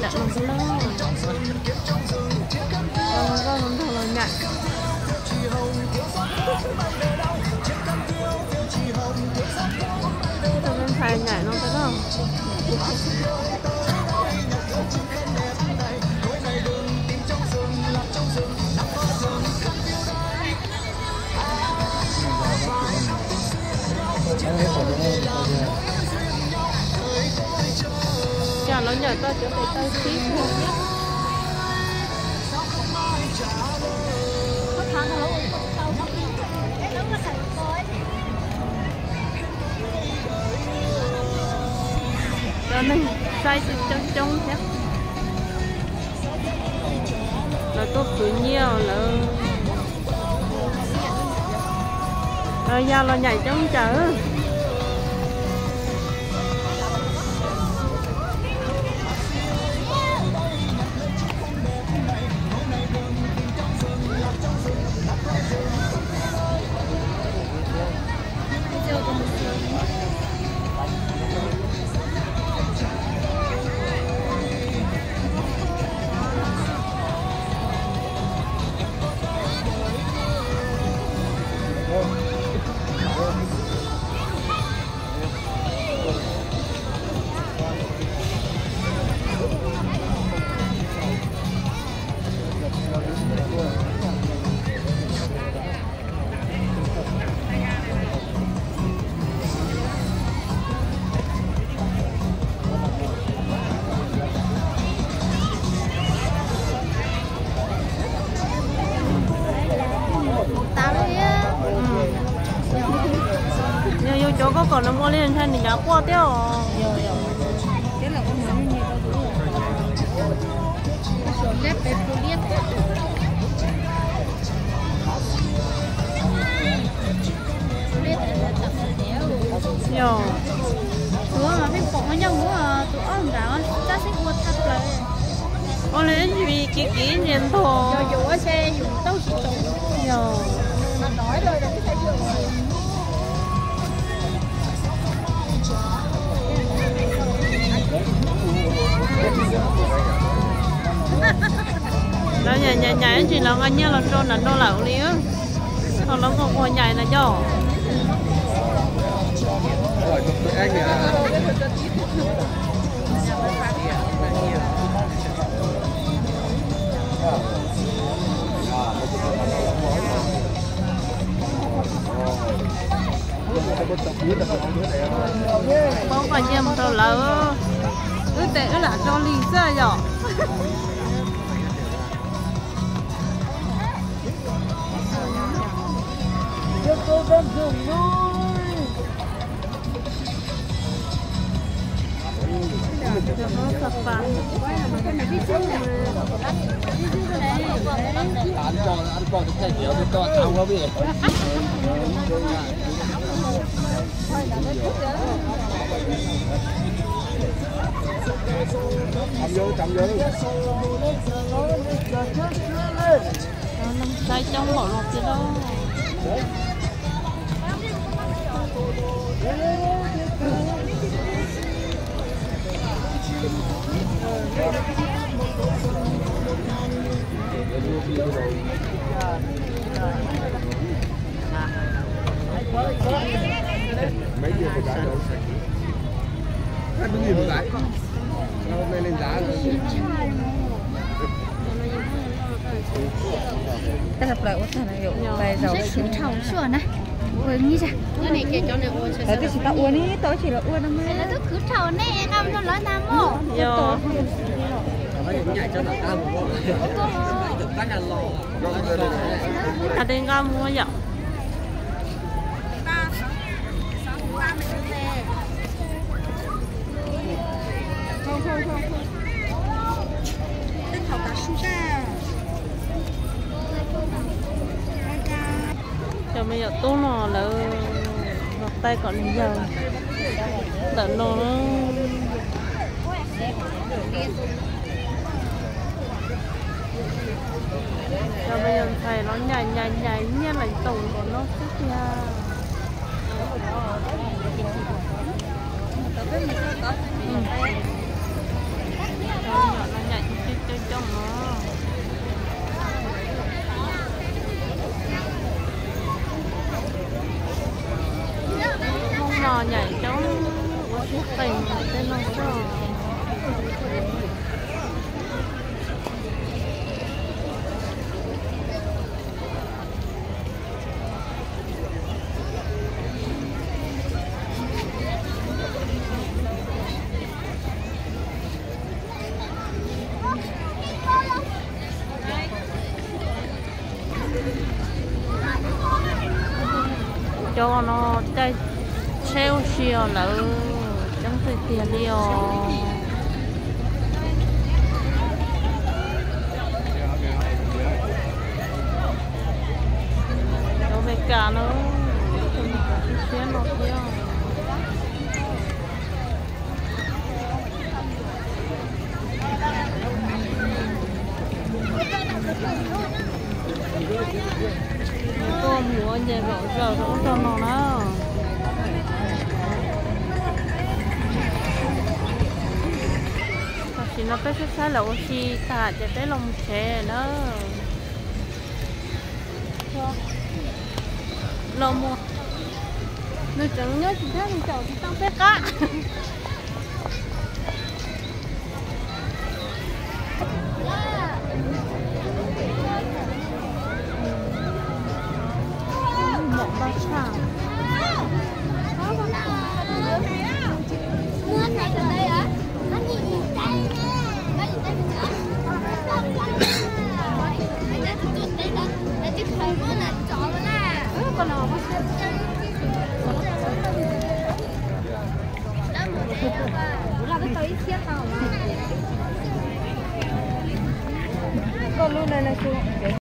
Los nrog los nyaim. Ntxhais nyaim no. Cas los nyaim tau cov tes taw tib. Cov neeg saib coob coob thiab. Lawv tuaj khwv nyiaj lawm. Lawv ya los nyaim coob cas. Yog yus cov koj kom nws muaj li ntshai nws nyav quaj thiab os. Yog, tus ob nrad kiv kiv ntsia ntog. Yog. Lawv nyaim nyaim ib ntsis lawv nqa nyiaj los rau nram no lawm li. Thaum lawv nquag nquag nyaim na yog. Poob qhov nyiaj mus rau lawv, wb tes wb lam tso lig xwb yom. Saib coob npaum no tiag lauj. Tab sis plaws ua tag no yom, pais zaum. Khwv dhau xyuas na. Ua ib zag. Lawv twb tsis tau ua ne, tau tsis los ua no mas. Lawv twb khwv dhau ne, nqa mus rau lawv ntag mog. Yog. Tag tej nqa mus yom. Cov me nyuam tub no lawv los taij kom nws yawg ntawm no na. Cov me nyuam ntxhais los nyaim nyaim nyaim nyiaj lais toom nkaus no xwb tiag. Cov no caij tsheb ua si os, lawv coob tiag tiag li os. Cov Amelikas na, cov Amelikas siab siab no thiab. Tuaj mus ua nce zom zaws rau ub rau no na. Tam sim no peb saib saib lawv ua si tas ces peb los mus tsev na. Los mus, nws tseem nyob tsis thab nws caum tsis tau peb qab. Koj lub ne ne su.